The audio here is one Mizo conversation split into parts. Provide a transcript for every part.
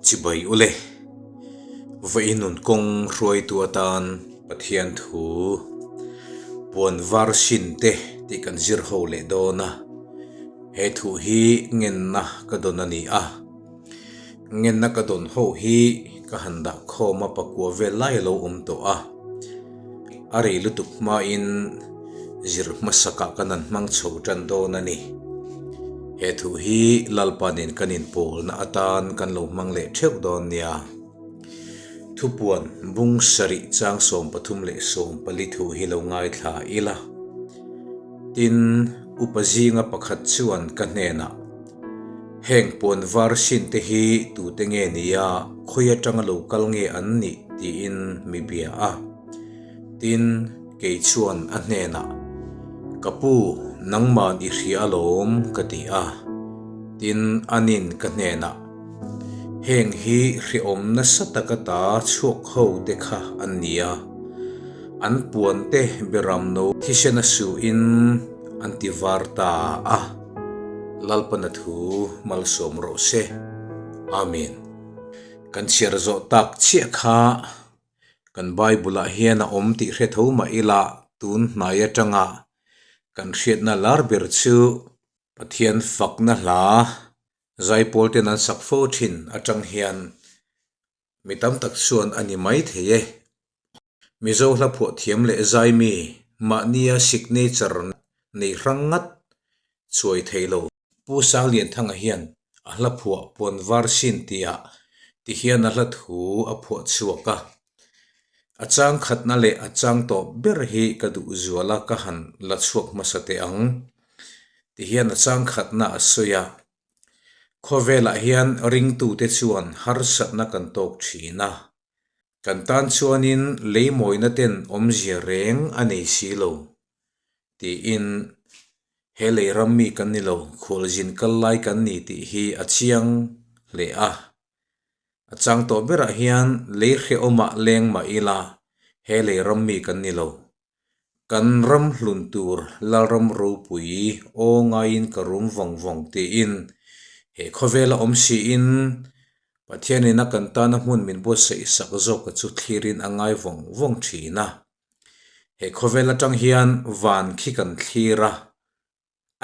Chibai ule, vawi nun kawng hruaitu atan Pathian thu puan var sin te tih kan zir ho leh dawn a, he thu hi ngenna ka dawn a ni a, ngenna ka dawn ho hi ka han dah khawm a pakua vel lai a lo awm tawh a, a rei lutuk hmain zir hmasakah kan han hmang chho tan dawn a ni. He thu hi Lalpa nen kan inpawlna atan kan lo hmang leh theuh dawn nia. Thupuan bung sarih chang 34 thu hi lo ngaithla ila. Tin, upa zinga pakhat chuan ka hnenah, Heng puan var sin te hi tute nge nia, khawi atanga lo kal nge an nih? tiin mi bia a. Tin, kei chuan a hnenah, Ka pu, nangman i hria alawm, ka ti a. Tin, anin ka hnenah, Heng hi hrehawm nasa taka ta chhuak ho te kha an ni a, an puan te beramno thisen a suhin an ti var ta a. Lalpana thu malsawm rawh se. Amen. Kan chhiar zawh tak chiah kha Kan Bible-ah hian a awm tih hre tho mah ila tun hnai atanga kan hriatna lar ber chu Pathian fakna hla zaipawl ten an sak fo thin atang hian mi tam tak chuan a ni mai thei e. Mizo hla phuah thiam leh zaimi mahnia signature nei hrang ngat chuai thei lo. Pu Sanglianthanga hian a hla phuah puan var sin tihah ti hian a hla thu a phuah chhuak a. A chang khatna leh a chang tawp ber hi ka duh zual a ka han la chhuak hmasa teh ang ti hian a chang khatna a sawi a. Khawvelah hian ringtute chuan harsatna kan tawk thin a. Kan tan chuanin lei mawina ten awmzia reng a nei si lo tiin he lei ram mi kan ni lo, khualzin kal lai kan ni tih hi a chiang hle a. A chang tawh berah hian lei hrehawmah leng mah ila he lei ram mi kan ni lo. Kan ram hlun tur Lalram ropui aw ngaiin ka rum vawng vawng tiin he khawvela awm siin Pathianin a kan tana hmun min buatsaih sak zawka chu thlirin a ngai vawng vawng thin a. He khawvel atang hian van khi kan thlir a,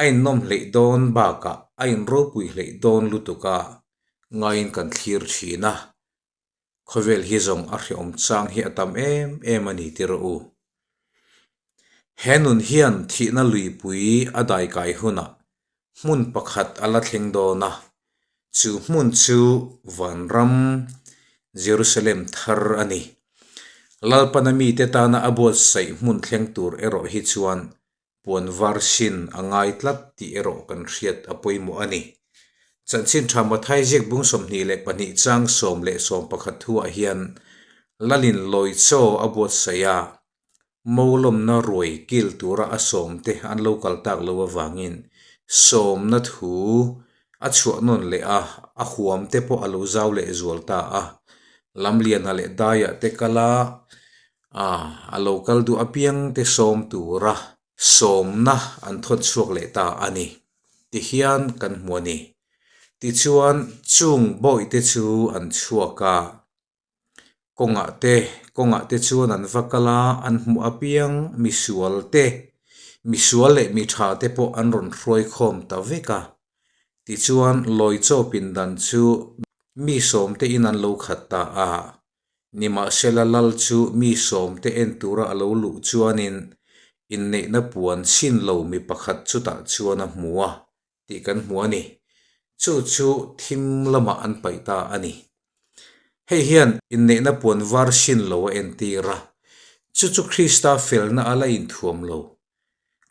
a innawm hleih dawn bakah a inropui hleih dawn lutuk a ngaiin kan thlir thin a. Khawvel hi zawng a hreawm chang hi a tam em em a ni ti rawh u. He nun hian thihna luipui a daikai hunah hmun pakhat a la thleng dawn a, chu hmun chu Vanram, Jerusalem thar a ni. Lalpana mite tana a buatsaih hmun thleng tur erawh hi chuan Puan var sin a ngai tlat tih erawh kan hriat a pawimawh a ni. Chanchin tha Mathai ziak bung 22 chang 10 11 thuah hian Lalin lawi chaw a buatsaih a, Mawlawmna ruai kil tura a sawmte an lo kal tak lo avangin sawmna thu a chhuah nawn leh a, a huamte pawh a lo zau leh zual ta a. Lamliana leh Daia te kal a, A, a lo kal duh apiang te sawm tura sawmna an thawn chhuak leh ta a ni. Tihian kan hmu a ni. Tichuan chung bawihte chu an chhuak a, kawngah te, kawngah te chuan an va kal a, an hmuh apiang misual te, misual leh mi tha te pawh an rawn hruai khawm ta vek a. Tichuan lawi chaw pindan chu mi sawmte in an lo khat ta a. Nimahsela Lal chu mi sawmte en tura a lo luh chuanin inneihna puan chhin lo mi pakhat chutah chuan a hmu a tih kan hmu a ni. Chu chu thim lamah an paih ta a ni. Hei hian inneihna puan var chhin lo a entir a, chu chu Krista felna a la inthuam lo.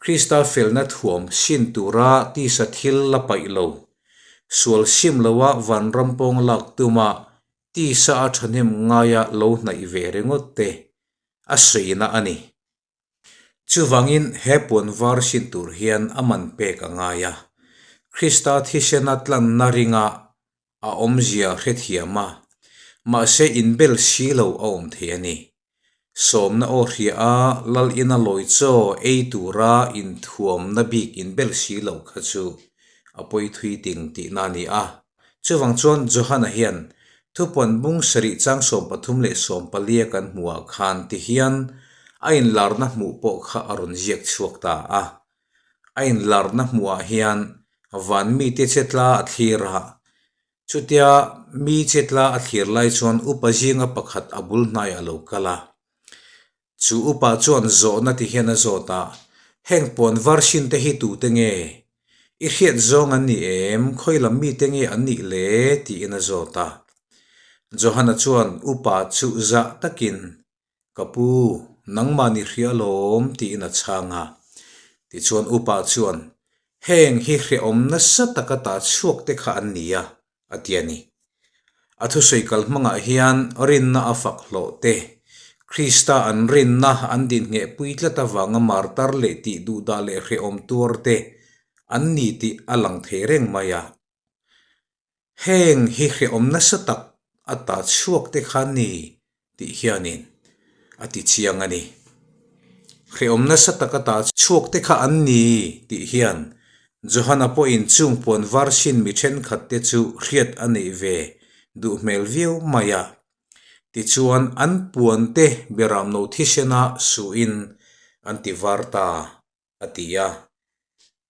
Krista felna thuam sin tura tisa thil la paih lo, sual sim loa vanram pawng lak tuma Tisa a thahnem ngaia lo hnaih ve ringawt te a sawina a ni. Chuvangin he puan var sin tur hian a man pek a ngai a. Krista thisena tlanna ringa a awmzia hrethiam a, mahse inbel si lo a awm thei a ni. Sawmna aw hria a, Lal ina lawi chaw ei tura inthuamna bik inbel si lo kha chu a pawi thui ting tihna a ni a. Chuvang chuan Johana hian. Thupuan bung sarih chang 13 leh 14 kan hmuhah khan ti hian a inlarna hmuh pawh kha a rawn ziak chhuak ta a. A inlarna hmuhah hian van mite che tla a thlir a, chutia mi che tla a thlir lai chuan upa zinga pakhat a bul hnaiah a lo kal a. Chu upa chuan zawhna ti hian a zawt a, Heng puan var hrin te hi tute nge? I hriat zawng an ni em? Khawi lam mite nge an nih le? tiin a zawt a. Johana chuan upa chu zah takin, Ka pu, nangmah ni hria alawm tiin a chhang a. Tichuan upa chuan, Heng hi hrehawm nasa taka tah chhuak te kha an ni a, a ti a ni. A thusawi kal hmangah hian rinna a fak hlawh te, Krista an rinna an dinhneh pui tlat avanga martar leh tih duhdah leh hrehawm tuar te an ni tih a lang thei reng mai a. Heng hi hrehawm nasa tak a ta chhuak te kha ni tih hianin a ti chiang a ni. Hrehawm nasa taka ta chhuak te kha an ni tih hian Johana pawhin chung puan var sin mi thenkhat te chu hriat a neih ve duh hmel viau mai a. Tichuan an puan te beramno thisena suhin an ti var ta. a ti a.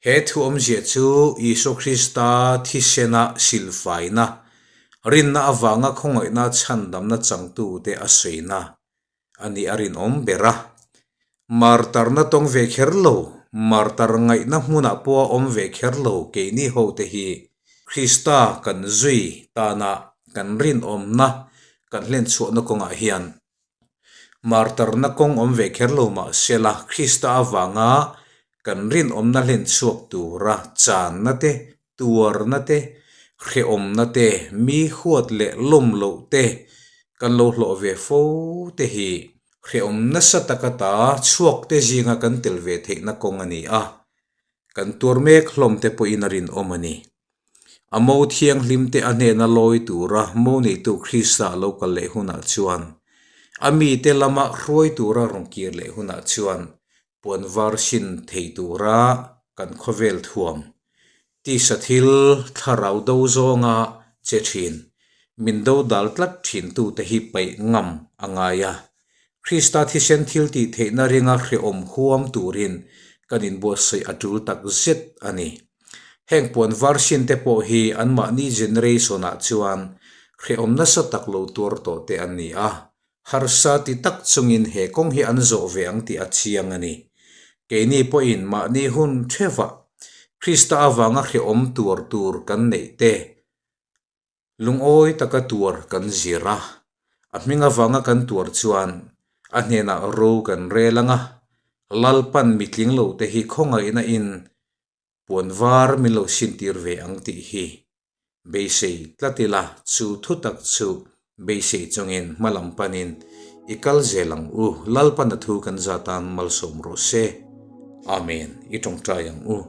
He thu awmzia chu Isua Krista thisena silfaina, rinna avanga khawngaihna chhandamna changtute a sawina a nih a rinawm ber a. Martarna tawng ve kher lo, martar ngaihna hmunah pawh a awm ve kher lo keini hote hi Krista kan zui tana kan rinawmna kan hlenchhuahna kawngah hian Martarna kawng awm ve kher lo mah sela, Krista avanga kan rinawmna hlen chhuak tura channa te, tuarna te, hrehawmna te, mi huat leh lawm loh te kan lo hlawh ve fo te hi hrehawm nasa taka ta chhuak te zinga kan tel ve theihna kawng a ni a, kan tuar mek hlawm te pawhin a rinawm a ni. A mo thianghlim te a hnena lawi tura mo neitu Krista a lo kal leh hunah chuan, a mite lama hruai tura rawn kir leh hunah chuan puan var sin thei tura kan khawvel thuam tisa thil thlarau do zawnga che thin, min do dal tlat thintute hi paih ngam a ngai a. Krista thisen thil tih theihna ringa hrehawm huam turin kan inbuatsaih a tul tak zet a ni. Heng puan var sin te pawh hi anmahni generation ah chuan hrehawm nasa tak lo tuar tawh te an ni a, harsa ti tak chungin he kawng hi an zawh ve ang tih a chiang a ni. Keini pawhin mahni hun thevah Krista avanga hrehawm tuar tur kan neih te Lungawi taka tuar kan zir a, a hming avanga kan tuar chuan a hnenah ro kan rel ang a, Lalpan mitling lo te hi khawngaihna in puan var min lo sintir ve ang tih hi beisei tlat ila chu thu tak chu beisei chungin hma lam panin i kal zel ang u, Lalpan a thu kan zatan malsawm rawh se. Amen. I tawngtai ang u.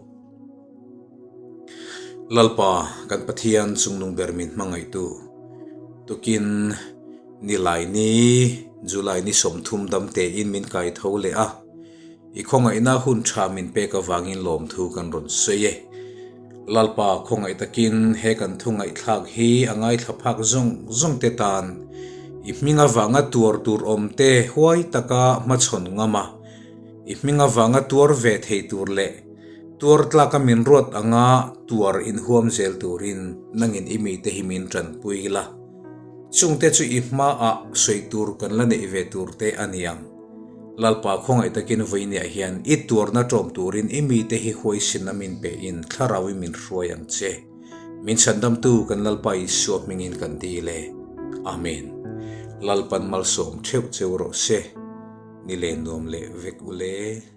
Lalpa, kan Pathian chungnung ber min hmangaihtu, tukin Nilai ni, July ni 30 dam tein min kai tho leh a, i khawngaihna hun tha min pek avangin lawmthu kan rawn sawi e. Lalpa, khawngaih takin he kan thu ngaihthlak hi a ngaithla phak zawng zawng te tan i hming avanga tuar tur awm te huai taka hmachhawn ngam a, i hming avanga tuar ve thei tur leh Tuar tlaka min ruat anga tuar inhuam zel turin nangin i mite hi min tanpui la. Chungte chu i hmaah sawi tur kan la neih ve tur te a ni ang. Lalpa khawngaih takin vawiiniah hian i tuarna ṭawm turin i mite hi huaisinna min pein thlarauin min hruai ang che. Min chhandamtu kan Lalpa Isua hmingin kan dil e. Amen. Lalpan malsawm theuh cheu rawh se. Ni len nuam leh vek u le.